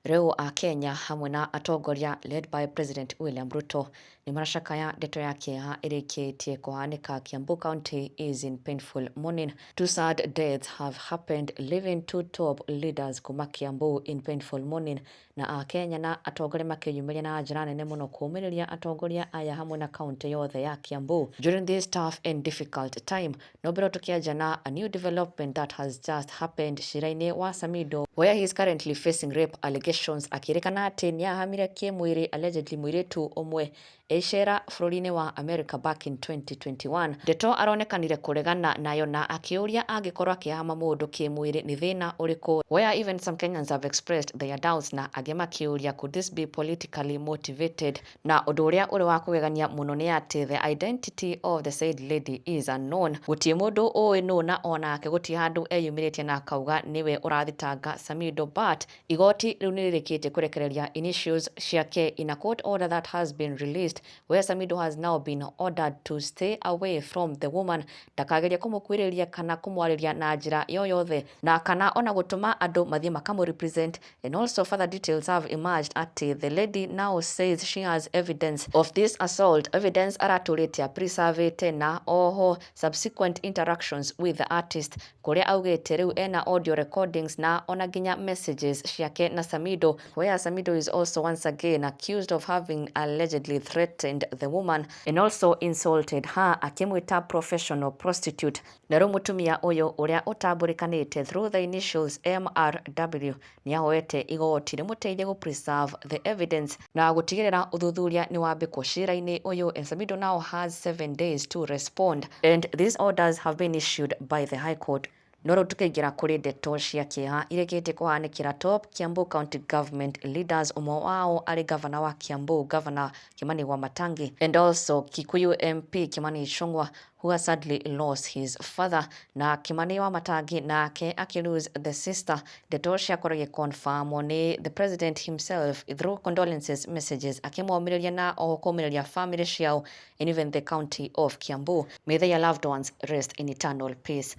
Rĩu Akenya hamwe na atongoria led by President William Ruto nĩ maracakaya ndeto ya kĩeha ĩrĩkĩtie kũhanĩka. Kiambu County is in painful mourning. Two sad deaths have happened, leaving two top leaders kuma Kiambu in painful mourning, na Akenya na atongoria makĩyumĩria na njĩra nene mũno kũũmĩrĩria atongoria aya hamwe na kaunti yothe ya Kiambu during this tough and difficult time. No mbere tũkĩanjia na a new development that has just happened cira-inĩ wa Samido, where he is currently facing rape allegations, akĩrĩkana atĩ nĩahamire kĩmwĩrĩ allegedly mũirĩtu ũmwe ecera bũrũri-inĩ wa America back in 2021. Ndeto aronekanire kũregana nayo na akĩũria angĩkorwo akĩhama mũndũ kĩmwĩrĩ nĩ thĩna ũrĩkũ, where even some Kenyans have expressed their doubts na angĩ makĩũria, could this be politically motivated? Na ũndũ ũrĩa ũrĩ wa kũgegania mũno nĩ atĩ the identity of the said lady is unknown. Gũtirĩ mũndũ ũĩ nũ na onake gũtirĩ handũ eyumĩrĩtie na akauga nĩwe ũrathitanga Samido, but igoti rĩu nĩ rĩrĩkĩtie kũrekereria initials ciake in a court order that has been released, where Samido has now been ordered to stay away from the woman, ndakagerie kũmũkuhĩrĩria kana kũmwarĩria na njĩra yoyothe na kana ona gũtũma andũ mathiĩ makamũ represent. And also further details have emerged atĩ the lady now says she has evidence of this assault, evidence aratũrĩte apreservĩte na oho subsequent interactions with the artist, kũrĩa augĩte rĩu ena audio recordings na ona nginya messages ciake na Samido, where Samido is also once again accused of having allegedly threatened the woman and also insulted her, akĩmwĩta professional prostitute. Na rĩu mũtumia ũyũ ũrĩa ũtambũrĩkanĩte through the initials MRW nĩahoete igoti rĩmũteithie gũ preserve the evidence na gũtigĩrĩra ũthuthuria nĩwambĩkwo cira-inĩ ũyũ, and Samido now has 7 days to respond and these orders have been issued by the High Court. No rĩu tũkĩingĩra kũrĩ ndeto cia kĩeha irĩkĩtie kũhanĩkĩra top Kiambu County Government leaders, ũmwe wao arĩ governor wa Kiambu, Governor Kimani Wamatangi, and also Kikuyu MP Kimani Ichung'wa, who has sadly lost his father, na Kimani Wamatangi nake akĩ the sister. Ndeto ciakorwo igĩconfirmwo nĩ the president himself through condolences messages, akĩmomĩrĩria na oho kũmĩrĩria family ciao and even the county of Kiambu. May their loved ones rest in eternal peace.